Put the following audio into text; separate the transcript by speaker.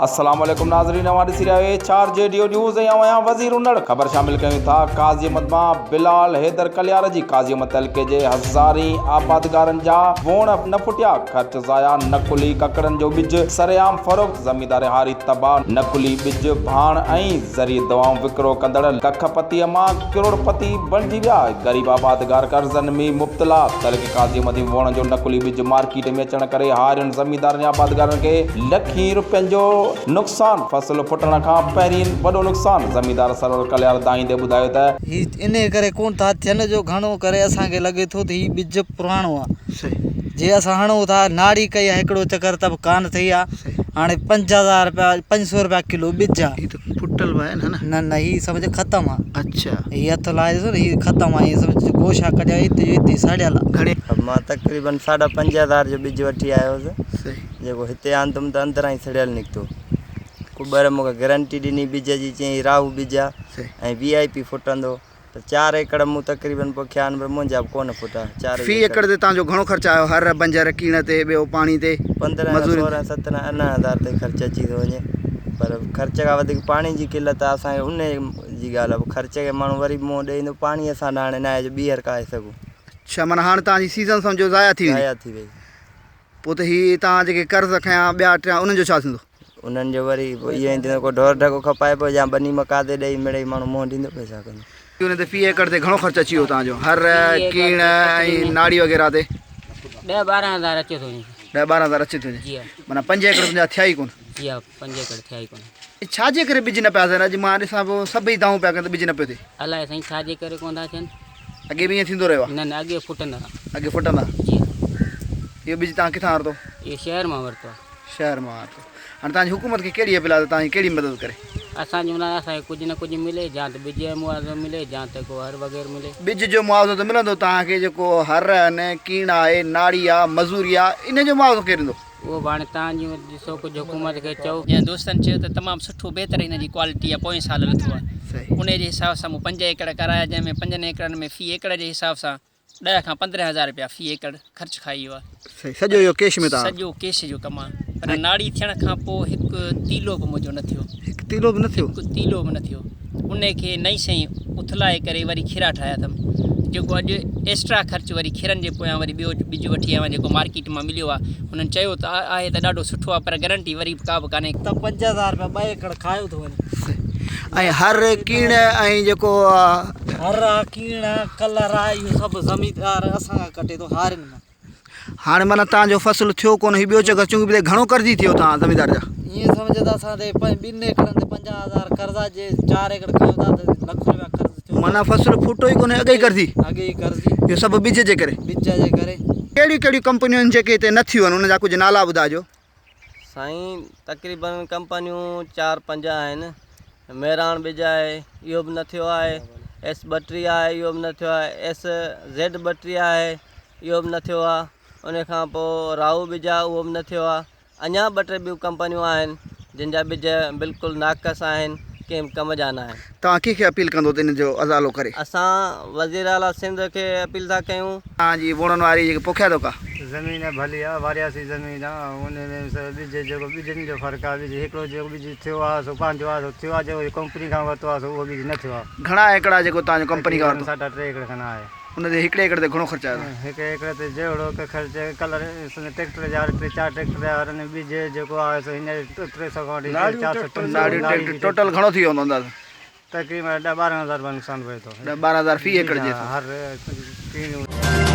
Speaker 1: السلام عليڪم ناظرين اوهان ڏسي رهيا آهيو H R G D news ۽ آئون آهيان وزير انڙ خبر شامل ڪيون ٿا قاضي احمد مان بلال حيدر ڪليار جي قاضي احمد تعلقي جي هزارين آبادگارن جا ووڻ نه ڦٽيا خرچ ضايع نقلي ڪڪڙن جو ٻج سرعام فروخت زميندار هاري تباهه نقلي ٻج ڀاڻ ۽ زرعي دوائون وڪرو ڪندڙ لک پتيء مان ڪروڙ پتي بڻجي ويا غريب آبادگار قرضن ۾ مبتلا تعلقي قاضي احمد ۾ ووڻ جو نقلي ٻج مارڪيٽ ۾ اچڻ ڪري هارين زميندارن ۽ آبادگارن کي لکين روپين جو نقصان، فصل ڦٽڻ کان پهرين وڏو نقصان، زميندار سرور ڪليار دانهيندي ٻڌايو ته.
Speaker 2: هي انهيء ڪري ڪونه ٿا ٿين جو گهڻو ڪري اسان کي لڳي ٿو ته هي ٻج پراڻو آ. جي اسان هڻون ٿا ناڙي ڪئي آ هڪڙو چڪر ته به ڪانه ٿي آ. هاڻي 5000 رپيا 500 رپيا ڪلو ٻج آ.
Speaker 3: هي ته ڦٽل به آهي نه.
Speaker 2: نه نه هي سمجهه ختم آ.
Speaker 3: اڇا.
Speaker 2: هي هٿ لائي ڏسو نه هي ختم آ هي سمجهه گوشا ڪڍيا هتي جو هتي سڙيل آ.
Speaker 3: گهڻي.
Speaker 4: مان تقريبن ساڍا 5000 جو ٻج وٺي آيو هوس. جيڪو هتي آندم ته اندران ئي سڙيل نڪتو. ڪٻر مون کي گرنٽي ڏني ٻج جي چيائين هي راهو ٻج آ ۽ وي آء پي ڦٽندو ته چار ايڪڙ مون تقريبن پوکيا آهن پر منهنجا به ڪونه ڦٽا چار
Speaker 3: في ايڪڙ تي توهان جو گهڻو خرچ آيو هر بنجر ڪيڻ تي ٻيو پاڻي تي
Speaker 4: 15 کان 16 17 18 هزار تائين خرچ اچي ٿو وڃي پر خرچ کان وڌيڪ پاڻي جي قلت آ اسان کي ان جي ڳالهه آ خرچ کي ماڻهو وري به منهن ڏئي ايندو پاڻي اسان ڏانهن هاڻي ناهي جو ٻيهر ڪاهي سگهون.
Speaker 3: اڇا معنيٰ هاڻ توهان جي سيزن سمجهو ضايع ٿي ويندي.
Speaker 4: ضايع ٿي وئي.
Speaker 3: پوء ته هي توهان جيڪي قرض کنيا ٻيا ٽيا انهن جو ڇا ٿيندو؟
Speaker 4: انهن جو وري پوء اهو ئي ٿيندو ڪو ڍور ڍڳو کپائبو يا ٻني مقاطي ڏئي مڙئي ماڻهو منهن ڏيندو پيو ڇا ڪندو.
Speaker 3: ان تي في ايڪڙ تي گهڻو خرچ اچي ويو توهان جو هر ڪيڻ ۽ ناڙي وغيره تي؟
Speaker 5: ڏهه ٻارهن هزار اچي ٿو وڃي.
Speaker 3: ڏهه ٻارهن هزار اچي ٿو وڃي.
Speaker 5: جي ها.
Speaker 3: معنيٰ پنج ايڪڙ تنهنجا ٿيا ئي ڪونه.
Speaker 5: جي ها پنج ايڪڙ ٿيا ئي ڪونه.
Speaker 3: ڇا جي ڪري ٻج نه پيا ٿين اڄ مان ڏسان پيو سڀئي دانهون پيا ڪن ته ٻج نه پيو ٿئي.
Speaker 5: الائي سائين ڇا جي ڪري ڪونه ٿا ٿين.
Speaker 3: اڳي به ائين ٿيندو رهيو آهي.
Speaker 5: نه نه اڳي ڦٽندا ها.
Speaker 3: اڳي ڦٽندا.
Speaker 5: جي ها.
Speaker 3: اهو ٻج توهان ڪٿان ورتو؟
Speaker 5: اهو شهر مان ورتو آهي.
Speaker 3: شهر مان ورتو. هاڻي توهان جي حڪومت کي ڪهڙي اپيل آهي ته توهان جي ڪهڙي مدد ڪري؟
Speaker 5: اسان جي معنيٰ اسان کي ڪجهه نه ڪجهه ملي جا ته ٻج جو معاوضو ملي جا ته ڪو هر وغيره ملي.
Speaker 3: ٻج جو معاوضو ته ملندو توهان کي جيڪو هر آهن، ڪيڻ آهي، ناڙي آهي، مزوري آهي ان جو معاوضو ڪير ڏيندو؟
Speaker 5: اهو به هاڻي توهان جي ڏسو ڪجهه حڪومت کي چئو.
Speaker 6: جيئن دوستن چيو ته تمام سٺو بهتر هن جي ڪوالٽي آهي پوئين سال لٿو آهي انهي جي حساب سان مون پنج ايڪڙ ڪرايا جنهن ۾ پنجن ايڪڙن ۾ في ايڪڙ جي حساب سان 10 کان 15 هزار رپيا في ايڪڙ خرچ کائي ويو آهي.
Speaker 3: صحيح سڄو اهو ڪيش ۾ تان
Speaker 6: سڄو ڪيش جو ڪم آهي پر ناڙي ٿيڻ کان پوء هڪ تيلو به منهنجو نه ٿيو.
Speaker 3: هڪ تيلو به نه ٿيو.
Speaker 6: هڪ تيلو به نه ٿيو. انهي کي نئين سئين اٿلائي ڪري وري کيرا ٺاهيا اٿم جيڪو اڄ ايڪسٽرا خرچ وري کيرن جي پويان وري ٻيو ٻج وٺي آيو آهيان جيڪو مارڪيٽ مان مليو آهي هنن چيو ته آهي ته ڏاڍو سٺو آهي پر گرنٽي وري به ڪا به ڪانهي.
Speaker 2: ته 5000 رپيا ٻه ايڪڙ کايو ٿو وڃي.
Speaker 3: ۽ هر ڪيڻ ۽ جيڪو.
Speaker 2: هر آ ڪيڻ آ ڪلر آ اهو سڀ زميندار اسان کان ڪٽي ٿو هارين مان.
Speaker 3: هاڻي معنيٰ توهان جو فصل ٿيو ڪونه هي ٻيو چڪر چونڪه به گهڻو قرضي ٿيو توهان زميندار جا.
Speaker 2: ائين سمجهه ته اسان تي ٻن ايڪڙن تي 50 هزار قرض آ جي چار ايڪڙ کڻون ٿا ته لک روپيا قرض ٿيو.
Speaker 3: معنيٰ فصل ڦوٽو ئي ڪونه اڳي ئي قرضي.
Speaker 2: اڳي ئي قرضي.
Speaker 3: اهو سڀ ٻج جي ڪري.
Speaker 2: ٻج جي ڪري.
Speaker 3: ڪهڙيون ڪهڙيون ڪمپنيون آهن جيڪي هتي نه ٿيون آهن انهن جا ڪجهه نالا ٻڌائجو.
Speaker 7: سائين تقريبن ڪمپنيون چار پنج آهن مهراڻ ٻج آهي اهو به نه ٿيو آهي ايس 32 آهي اهو به نه ٿيو آهي ايس زيڊ 32 آهي اهو به نه ٿيو آهي ان کان پوء راهو ٻج آهي اهو به نه ٿيو آهي اڃا ٻه ٽي ٻيون ڪمپنيون آهن جن جا ٻج بلڪل ناقص آهن ڪنهن به ڪم جا نه آهن.
Speaker 3: توهان ڪنهن کي اپيل ڪندو ته ان جو ازالو ڪري؟
Speaker 7: اسان وزير اعليٰ سنڌ کي اپيل ٿا ڪيون.
Speaker 3: توهان جي ووڻن واري جيڪي پوکيا اٿو ڪا؟
Speaker 8: زمين ڀلي آ وارياسي زمين آ ان ۾ ٻج جيڪو ٻجن جو فرق آ ٻج هڪڙو جيڪو ٻج ٿيو آ سو پنهنجو آ سو ٿيو آ جيڪو ڪمپني کان ورتو آ سو اهو ٻج نه ٿيو آ.
Speaker 3: گهڻا ايڪڙ آ جيڪو توهان جو ڪمپني کان ورتو؟
Speaker 8: تقريبن ساڍا ٽي ايڪڙ کن آهي.
Speaker 3: ان تي هڪڙي ايڪڙ تي گهڻو خرچ آيو اٿو؟
Speaker 8: هڪ ايڪڙ تي جهڙوڪ خرچ ڪلر ٽريڪٽر جا ٽي چار ٽريڪٽر جا ۽ ٻج جيڪو آهي سو هينئر 300 کان وٺي 400 500
Speaker 3: ناڙيون ٽريڪٽر ٽوٽل گهڻو ٿي ويو هوندو اندازو؟
Speaker 8: تقريبن 10 12 هزار رپيا نقصان پئي ٿو.
Speaker 3: 10 12 هزار في ايڪڙ جي
Speaker 8: هر ٽيڻيون.